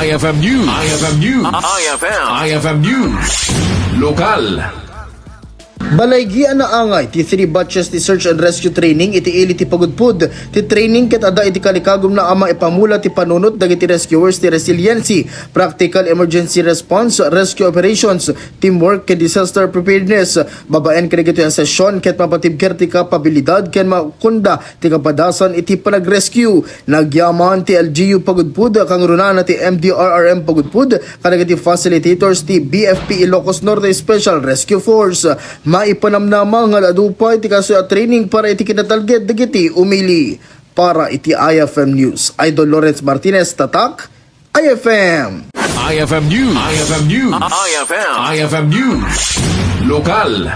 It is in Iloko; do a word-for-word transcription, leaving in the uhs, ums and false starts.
I F M News. I F M News. I F M. I F M News. Lokal. Balaygian naangay ti three batches ti search and rescue training iti ili ti Pagudpud. Ti training ket adda iti kalikagumna a maipamula ti panunot dagiti rescuers ti resiliency, practical emergency response, rescue operations, teamwork, ken disaster preparedness. Babaen kadagiti a session ket mapatibker ti kapabilidad ken makunda ti kapadasan iti panagrescue. Nagyaman ti L G U Pagudpud, kangrunana ti M D R R M Pagudpud, kadagiti facilitators ti B F P Ilocos Norte Special Rescue Force. Maipanamnama nga adu pay ti kastoy a training para iti kinatalged dagiti umili. Para iti I F M News, Idol Lawrence Martinez, Tatak, I F M. I F M News. I F M News. I F M. I F M News. Lokal.